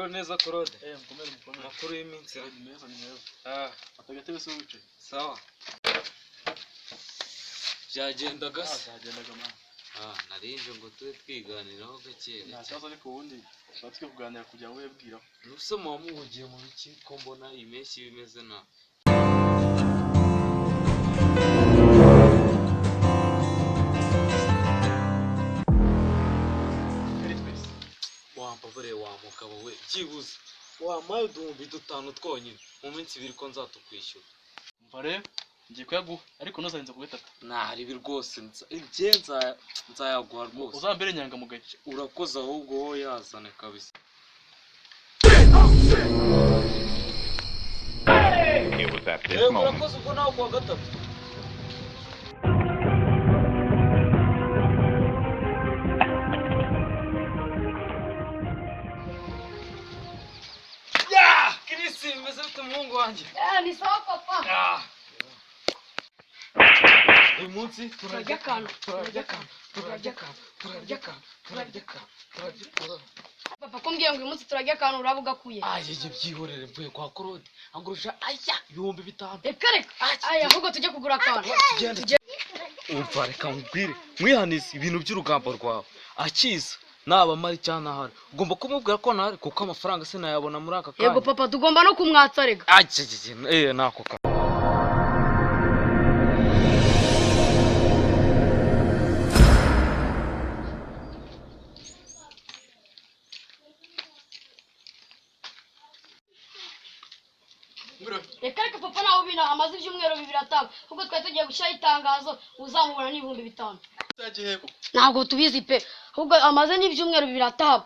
Mwiriwe neza Claude. Mukomere mukomere. Amakuru y'iminsi Ni meza ni meza. Ah, Agatebe se wicaye. Sawa. Byagendaga se? Byagendaga mwana. Ah, narinje ngo tube twiganiraho gake Nta gake. kibazo ariko ubundi tuba turi kuganira kugira ngo wibwiraho. Ubuse muba muhugiye mu biki ko mbona impeshyi bimeze nabi? Twari twese. Wambabare wa mugabo we, byibuze wampaye 5000 twonyine mu minsi ibiri ko nzatukwishyura. Umva rero ngiye kuyaguha ariko ntuzarenze ku gatatu. Ntari ibi rwose njye nzayaguha rwose. Uzambere inyangamugayo. Urakoze ahubwo wowe yazane kabisa. It was at this Yego moment urakoze ubwo nawe kuwa gatatu. Ya! Chris, bimeze bite muhungu wanjye? Ni sawa papa. Ah. Uyu munsi Turarya akantu, turarya akantu, turarya akantu, turarya akantu, turarya akantu, turarya akantu. Papa kumbwiye ngo uyu munsi turarya akantu uraba ugakuye. Ayeye byihorere mvuye kwa Claude angurusha aya 5000. Reka reka. Aya ahubwo tujye kugura akantu. Tugende. Umva reka nkubwire mwihanize ibintu by'urugamba rwawe akiza naba mari cyangwa ntahari ugomba kumubwira ko ntahari kuko amafaranga sinayabona muri aka Yego kanya. papa tugomba no kumwatsa rega. Akekeke nako ka Mwiriwe. Reka reka papa nawe ubina amaze ibyumweru bibiri atanga. Ahubwo twari tugiye gushyiraho itangazo uzamubona ni 5000. Yagiye he koko? Ntabwo tubizi pe. Ahubwo amaze n'ibyumweru bibiri ataba.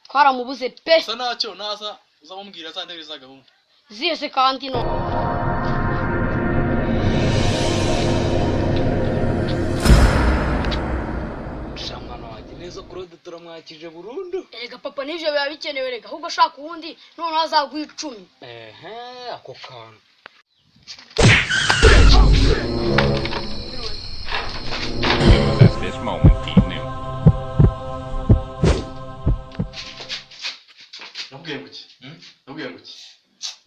Twaramubuze pe. Gusa ntacyo naza uzamubwira azandebere za gahunda. Ziyese kandi no. Sha mwana wanjye neza Claude turamwakije burundu. Erega papa n'ivyo biba bikenewe rega. Ahubwo shaka uwundi noneho azaguha 10. Ehe ako kantu. it was at this moment he knew. Nakubwiye ngo iki? Nakubwiye ngo iki?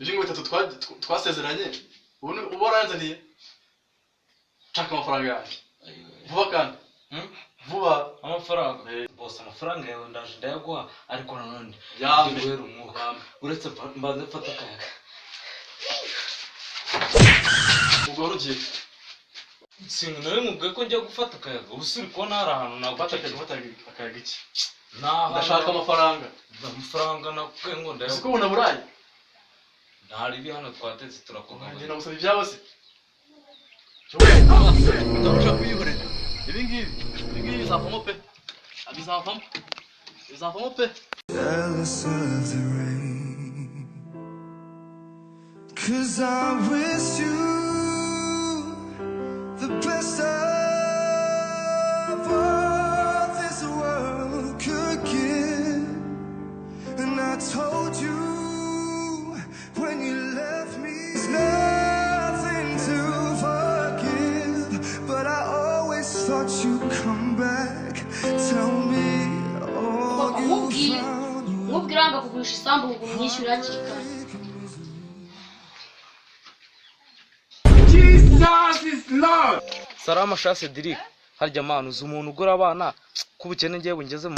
Ibyo ngo bitatu twasezeranye ubu ubu waranzaniye. Nshaka amafaranga yanjye. Vuba kandi. Vuba. Amafaranga. Bose amafaranga yawe ndaje ndayaguha ariko nanone Yambe. ndi guhera umwuka. Yambe. Uretse mbanze mfate akayaga. Ubwo wari ugiye. Singa nawe mubwiye ko njya gufata akayaga. Ubu si uri kubona hari ahantu Gufata naguceceka. gufata akayaga iki? Ni ahantu Ndashaka amafaranga. Amafaranga nakubwiye ngo Uzi ko ndayaguha. ubu naburaye? Ntari ibi hano twatetse turakugabanya. Ngenda gusaba ibyabo se. Ndabasha kuyihorera. Ibi ngibi, ibi ngibi bizavamo pe. Bizavamo. Bizavamo pe. Jealous of the rain. 'Cause I wish you the best of what this world could give. And I told you when you left me, there's nothing to forgive. But I always thought you'd come back. Tell me all Papa you nkubwire. found. Nkubwire wanga kugurisha isambu ngo umwishyure hakiri kare. Salama sha Cedric. Harya mwana uzi umuntu ugura abana k'ubukene ngiye bungeze mu